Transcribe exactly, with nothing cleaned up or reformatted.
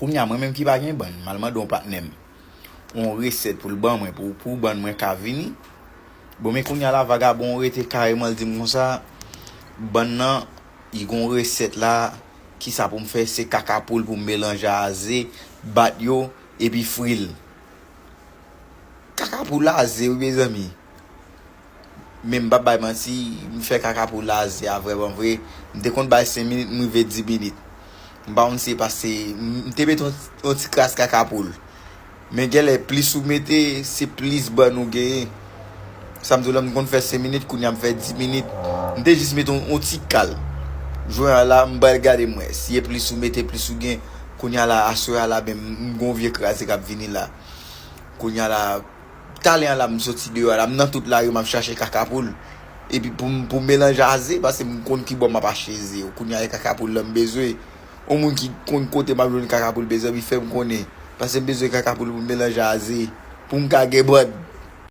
Kounye a, mwen menm ki pa gen bann, m al mande yon patnè m yon resèt pou l ban mwen, pou, pou bann mwen ka vini. Bon, men kounye a la, vagabon rete kareman, l di m konsa, bann nan, li gon resèt la, kisa pou m fè, se kaka poul pou m melanje a ze, bat yo, epi fri l. Kaka poul a ze, wi, mezanmi. Men m p ap bay manti, m fè kaka poul a ze a vrèman vre. M te konn bay senk minit, m rive dis minit. M pa konn si se paske m, m te mete yon, yon ti kras kaka poul. Men genlè, plis ou mete, se plis bann ou genyen. Sa m di w la, m konn fè senk minit, kounye a m fè dis minit. M te jis mete yon, yon ti kal. Jodi a la, m pral gade m wè. Si e plis ou mete, plis ou gen. Kounye a la, aswè a la, men m, m gon vye kraze k ap vini la. Kounye a la, talè a la, m soti deyò a la, m nan tout lari, m ap chache kaka poul. Epi pou m, pou m melanje a ze, paske m konn ki bò m ap achte ze yo. Kounye a, e kaka poul la m bezwen. Yon moun ki konn kote m ap jwenn kaka poul, mezanmi, fè m konnen. Paske m bezwen kaka poul pou m melanje a ze. Pou m ka gen bann.